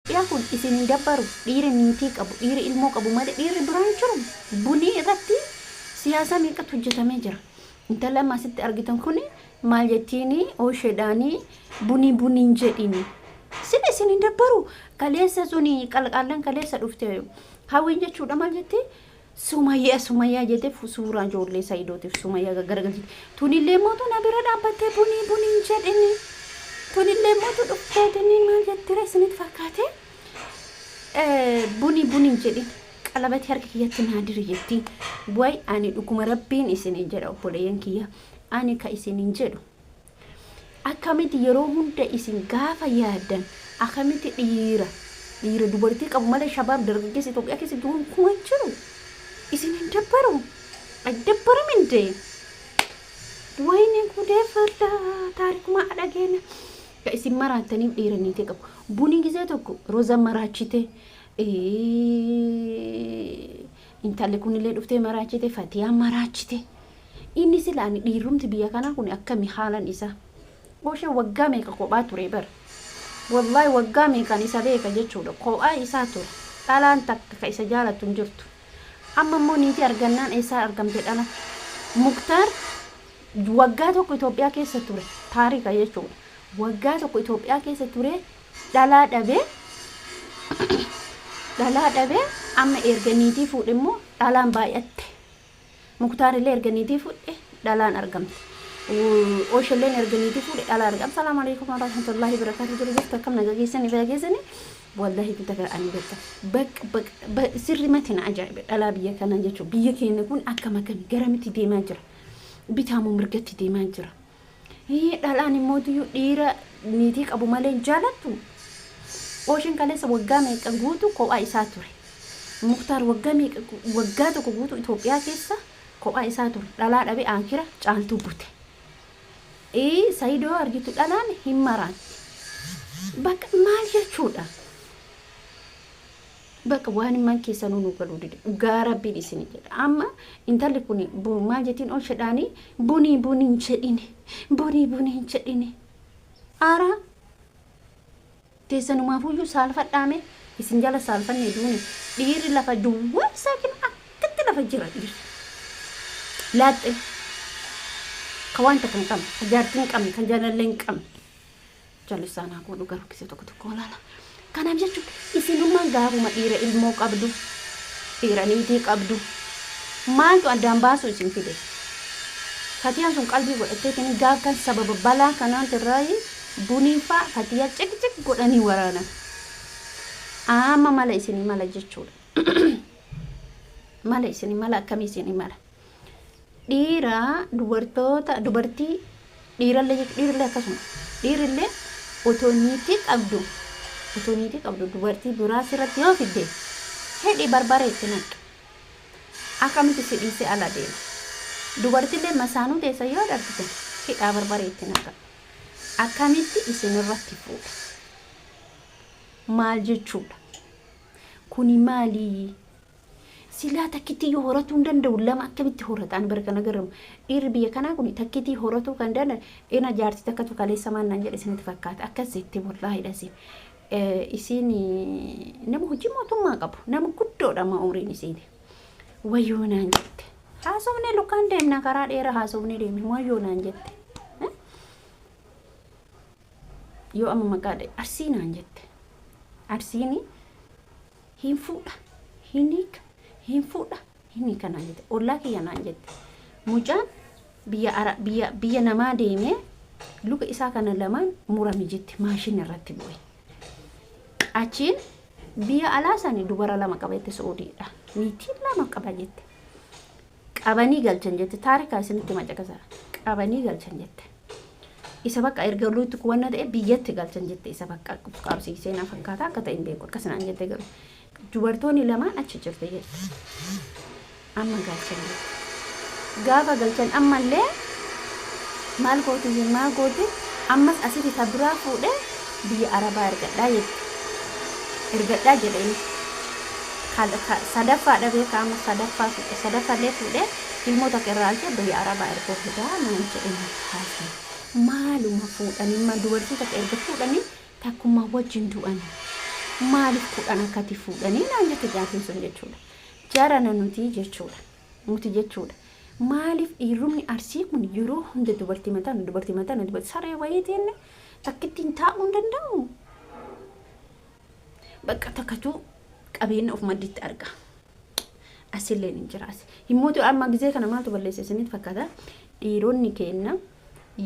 Itoophiyaa kun isin hin dabbaru. Dhiira niitii qabu, dhiira ilmoo qabu malee dhiirri biraan hin jiru. Bunii irratti siyaasa meeqatu hojjetamee jira. Intalli amma asitti argitan kun maal jettiini oosheedhaanii bunii buniin jedhini. Sila isin hin dabbaru. Kaleessa suni qalqaallan kaleessa dhufte hawwiin jechuudha maal jetti Sumayyaa Sumayyaa jetee suuraa ijoollee Sayidootiif Sumayyaa gaggaragalchite. Tunillee mootu na bira dhaabbattee bunii buniin jedhini. Tunillee mootu dhufteetini maal jettira isinitti fakkaate? Bunii buniin jedhin qalabatii harka kiyyatti naa diri jettiin. Way ani dhuguma rabbiin isiniin jedha obboleeyyan kiyya. Ani ka isiniin jedhu. Akkamiti yeroo hunda isin gaafa yaaddan akamiti dhiira dhiira dubartii qabu malee shabaab dargaggeessa Itoophiyaa keessa gonkumaa hin jiru. Isin hin dabbaru. Aydabbaram indee. Wayne gudee falla taarikumaa dhageenya. Ka isin maraattaniif dhiira niitii qabu. Buni gizee tokko roza maraachite. Intalli kunillee dhuftee maraachite fatiyaan maraachite. Inni sila ani dhiirrumti biyya kanaa kun akkami haalan isaa. Oshe waggaa meeqa kophaa ture bar. Wallahi waggaa meeqan isa beeka jechuudha. Kophaa isaa ture. Dhalaan takka ka isa jaalattu hin jirtu. Amma immoo niitii argannaan eessaa argamte dhala. Muktaar waggaa tokko Itoophiyaa keessa ture. Taarika jechuudha. Waggaa tokko Itoophiyaa keessa ture dhalaa dhabee dhalaa dhabee amma erga niitii fuudhe immoo dhalaan baay'atte. Muktaar illee erga niitii fudhe dhalaan argamte. Oshelleen erga niitii fuudhe dhalaa argamte. Assalaamu alaikum warahmatullahi wabarakatuh. Jiru jirtu akkam nagaa keessanii fayyaa keessanii. Wallahi kun takka ani bakka bakka bakka sirri mati na ajaa'ibe dhalaa biyya kanaa jechuun biyya keenya kun akkam akkami garamitti deemaa jira. Bitaamoo mirgatti deemaa jira. Dhalaan immoo dhiira niitii qabu malee hin jaalattu. Ooshin kaleessa waggaa meeqa guutu kophaa isaa ture. Muktaar waggaa meeqa waggaa tokko guutuu Itoophiyaa keessa kophaa isaa ture. Dhalaa dhabe aakira caaltuu bute. Sayidoo argitu dhalaan hin maraatti. Bakka maal jechuudha? Bakka waan himan keessanuu nu galuu dide. Dhugaa rabbiin isin jedha. Amma intalli kun maal jettiin ol shedhaanii bunii bunii hin jedhini. Bunii bunii hin jedhini. Aaraa Teessanumaafuyyu saalfadhaame isin jala saalfanne duune dhiirri lafa duwwaa isaa kinu akkatti lafa jira dhiirri. Laaxxe ka waan takka hin qabne ka jaartii hin qabne ka jaalallee hin qabne. Jallisaan haa godhu garuu gisee tokko tokko walaala. Kanaaf jechuun isinummaan gaafuma dhiira ilmoo qabdu dhiira niitii qabdu maaltu addaan baasuu isin fide. Fatiyaan sun qalbii godhatteetiin gaaf kan sababa balaa kanaatirraayi Bunii faa fatiya ciqciq godhanii waraanan. Amma mala isinii mala jechuudha. Mala isinii mala akkamii isinii mala. Dhiira dubartoota dubartii dhiirallee jechuudha dhiirrillee akkasuma. Dhiirrillee otoo niitii qabdu otoo niitii qabdu dubartii biraa sirratti yoo fidde hidhi barbaree itti naqi. Akkamitti si dhiisee ala deema. Dubartillee masaanuu teessa yoo dhabdite hidhaa barbaree itti naqa. Akkamitti isinirratti fuudha? Maal jechuudha? Kuni maalii? Silaa takkitti iyyuu horatuu hin danda'u lama akkamitti horata? Ani bara kana garamu. Dhiirri biyya kanaa kun takkitii horatuu kan danda'u ina jaartii takkatu kaleessa maal naan jedhe isinitti fakkaata. Akkas jette wallaahi dhasiin. Isiin nama hojii mootummaa qabu nama guddoodha amma umriin isiiti. Wayyoo naan jette. Haasofnee lukaan deemna karaa dheeraa haasofnee deemna wayyoo naan jette. Yoo amma maqaa dha'e arsii naan jette. Arsiini hin fuudha hin hiika hin fuudha hin hiika naan jette. Ollaa kiyya naan jette. Mucaan biyya ara biyya biyya namaa deemee luka isaa kana lamaan murame jette maashinni irratti bu'e. Achiin biyya alaa sani dubara lama qaba jette Su'uudiidha. Niitii lama qaba jette. Qabanii galchan jette taarikaa isinitti macaqasa. Qabanii galchan jette. Isa bakka erga luutti kuwanna ta'e biyyatti galchan jette isa bakka qabsiisee na fakkaata akka ta'e hin beeku akkas naan jette garuu. Dubartoonni lamaan achi jirti jette. Amma galchan jette. Gaafa galchan ammallee maal gooti maal gooti ammas asitti ta biraa fuudhee biyya arabaa ergadhaa jette. Ergadhaa jedhe inni. Sadaffaadha beekaa amma sadaffaa fuudhe sadaffallee fuudhee ilmoo takka irraa alchee biyya arabaa erguu fidaa naan jedhe natti haasa'e. Maaluma fuudhanii dubartii takka erga fuudhanii takkumaa wajjin du'anii. Maaliif 10 akkati fuudhanii naan jette jaartiin sun jechuudha. Jarana nuti jechuudha. Nuti jechuudha. Maaliif dhiirumni Arsii kun yeroo hunda dubartii mataan dubartii mataan dubartii saree wayiitiin takkittiin taa'uu hin danda'u. Bakka takkatu qabeenya of madditti arga. Asilleen hin jira. Himmootu amma gizee kana maaltu balleesse isinitti fakkaata? Dhiironni keenya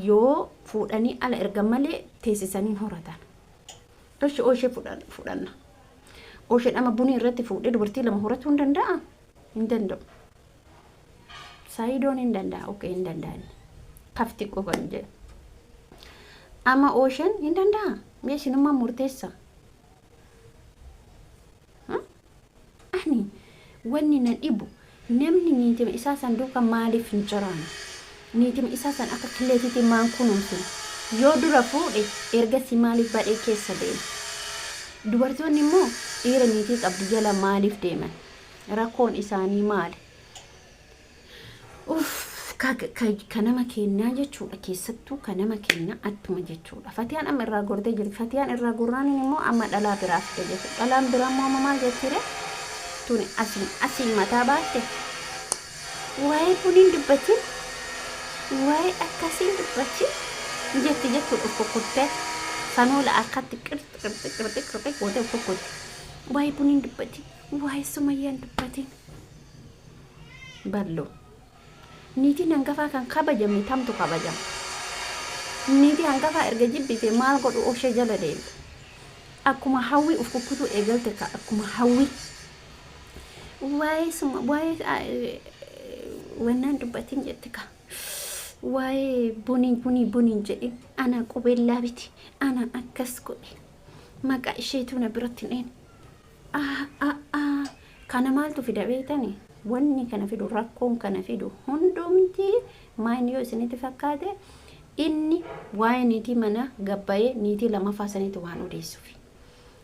yoo fuudhanii ala erga malee teessisanii horatan. Ishi ooshee fudhanna. Oosheen amma bunii irratti fuudhee dubartii lama horachuu hin danda'a? Hin danda'u. Saayidoon hin danda'a. Okee, hin danda'an. Kafti qofa hin jedhu. Amma oosheen hin danda'a. Mee isinummaa murteessa. Ani wanni na dhibu, namni niitima isaa san duuka maaliif hin jiraanne? Niitima isaa san akka killeetiitti maan kunuunsine? Yoo dura fuudhe ergasii maaliif badhee keessa deema? Dubartoonni immoo dhiira niitii qabdu jala maaliif deeman? Rakkoon isaanii maali? Uff, ka nama kennaa jechuudha, keessattuu ka nama kennaa attuma jechuudha. Fatiyaan amma irraa gortee jirti. Fatiyaan irraa gorraaniin immoo amma dhalaa biraa fide jechuudha. Dhalaan biraa immoo amma maal jettire? Tuni asiin asiin mataa baatte. Waa'ee buniin dubbatin, waa'ee akkasiin dubbatin jetti jechuudha of kukkuttee. Sanoola harkatti qirxi qirxi qirxi qirxi gootee of kukkutti. Waa'ee buniin dubbatin, waa'ee Sumayyaan dubbatin. Ballo. Niitiin hangafaa kan kabajamne tamtu kabajama? Niitii hangafaa erga jibbite maal godhu oshee jala deemte? Akkuma Hawwii uf kukkutuu eegalte ka akkuma Hawwii. Waa'ee suma waa'ee wannaan dubbatin jette ka. Waa'ee bunii bunii buniin jedhin, ana qubeellaa biti, ana akkas godhe, maqaa isheetu na biratti hin een. Kana maaltu fida beektani? Wanni kana fidu, rakkoon kana fidu hundumti maayini yoo isinitti fakkaate, inni waa'ee niitii mana gabbayee niitii lamaffaa sanitti waan odeessuufi.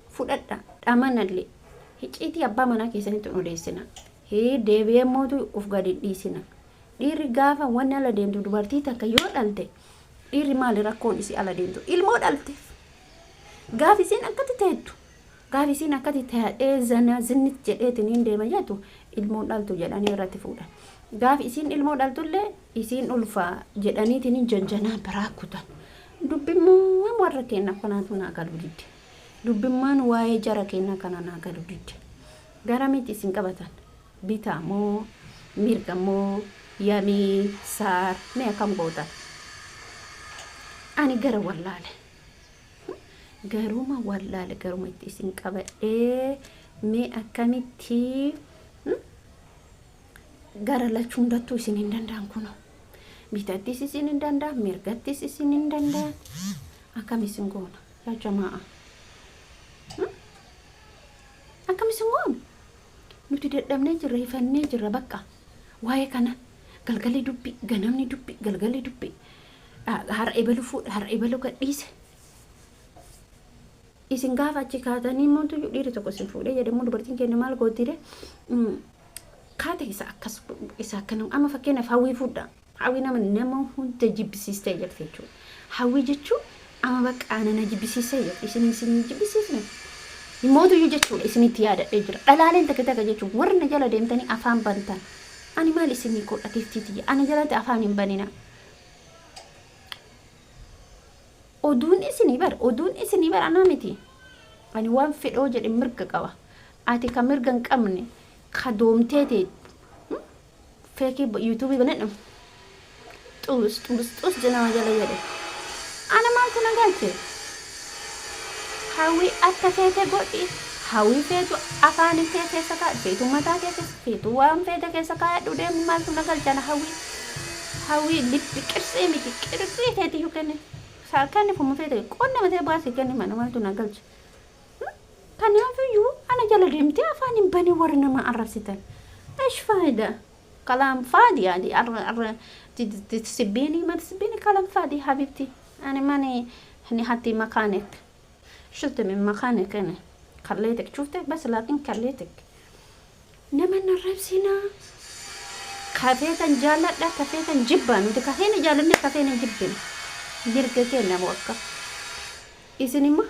Fudhadha dhamanallee hicciitii abbaa manaa keessanitti hin odeessina. Hee, deebi'ee mootu of gadi hin dhiisina. Dhiirri gaafa wanni ala deemtu dubartii takka yoo dhalte, dhiirri maali rakkoon isii ala deemtu? Ilmoo dhalteef. Gaafi isiin akkatti teettu, gaafi isiin akkatti taa'ee zana zinnit jedheetiin hin deema jettu, ilmoon dhaltu jedhanii irratti fuudhan. Gaafi isiin ilmoo dhaltullee isiin ulfaa jedhaniitiin hin janjanaa biraa kutan. Dubbimmaan warra keenya kanaatu naa galuu didde. Dubbimmaan waa'ee jara keenya kana naa galuu didde. Garamitti isin qabatan? Bitaa moo mirga moo yamii saar, mee akkam gootan? Ani gara wallaale. Garuma wallaale, garuma itti isin qabadhee, mee akkamitti gara lachuu hundattuu isin hin danda'an kunoo. Bitattis isin hin danda'an, mirgattis isin hin danda'an. Akkam isin goona yaa jamaa'a? Akkam isin goona? Nuti dadhabnee jirra, hifannee jirra bakka. Waa'ee kana galgalli dubbi, ganamni dubbi, galgalli dubbi. Har'a ebalu fuudha, har'a ebalu gadhiise. Isin gaafa achi kaatanii immoo dhiirri tokko isin fuudhee jedhamu, dubartiin keenya maal gootire? Kaate isa akkas, isa akkana. Amma fakkeenyaaf Hawwii fuudha. Hawwii nama hunda jibbisiistee jirti jechuudha. Hawwii jechuun amma bakka ana na jibbisiisee jirti. Isin jibbisiisne. Mootuyyuu jechuudha isinitti yaadadhee jira. Dhalaaleen takka takka jechuun warri na jala deemtanii afaan bantan. Ani maal isinii godha tiftiitiyya? Ana jalatti afaan hin banina. Oduun isinii bar, oduun isinii bar anaa miti. Ani waan fedhoo jedhe mirga qaba. Ati ka mirga hin qabne, ka doomtee teettu. Feekii yuutuubii banadhu. Xuus xuus xuus nama jala jedhe. Ana maaltu na galche? Hawwii akka feete godhi. Hawwii feetu afaan kee keessa kaa'adhu. Feetu mataa kee keessa, feetu waan feete keessa kaa'adhu deemi, maaltu na galche ana Hawwii. Hawwii lippi qirsii miti, qirxii teetiyyuu kenni. Saa kenni fuma feete qonna matee baasii kenni, mana maaltu na galche? Kanaafiyyuu ana jala deemtee afaan hin banin warri nama arrabsitan. ايش فايدة؟ كلام فاضي يعني أر تسبيني ما تسبيني، كلام فاضي حبيبتي. أنا ماني هني حتى مكانك، شلت من مكانك، أنا خليتك شفتك بس لكن خليتك. Nama hin arrabsinaa. Kafeetan jaalladha, kafeetan jibbaa. Nuti kafeena jaallanne, kafeena jibbina. Mirga keenya moo akka isin immoo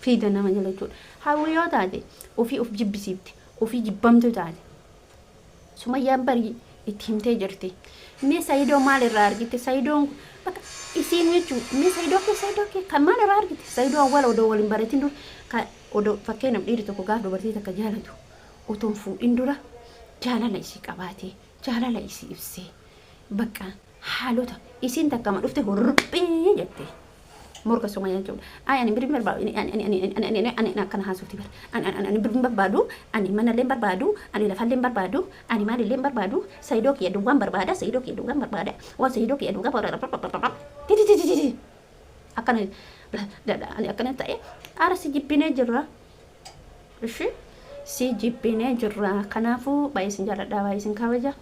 Fiida nama jala jechuudha. Hawwi yoo taate ofii of jibbisiifte, ofii jibbamtu taate. Sumayyaan barii itti himtee jirti. Mee Sayidoo maal irraa argite? Sayidoon bakka isiin jechuun mee Sayidoo kee, Sayidoo kee kan maal irraa argite? Sayidoo awwaala odoo waliin baratin dura, kan odoo fakkeenyaaf dhiirri tokko gaaf dubartii takka jaalatu otoo hin fuudhin dura jaalala isii qabaatee, jaalala isii ibsee, bakka haalota isiin takkama dhufte hurphii jette. Morka Sumayyaa jechuudha. Ay, ani birrii barbaadu, ani ani ani ani ani ani ani akkana haasofti bara. Ani ani ani birrii barbaadu, ani manallee barbaadu, ani lafallee barbaadu, ani maalillee barbaadu, Sayidoo kiyya duwwaan barbaada, Sayidoo kiyya duwwaan barbaada, waan Sayidoo kiyya duwwaan barbaada. Ti ti ti ti ti. Akkana ani akkana ta'e ara si jibbinee jirra. Ishi si jibbinee jirra. Kanaafuu baay'ee isin jaalladha, baay'ee isin kabaja.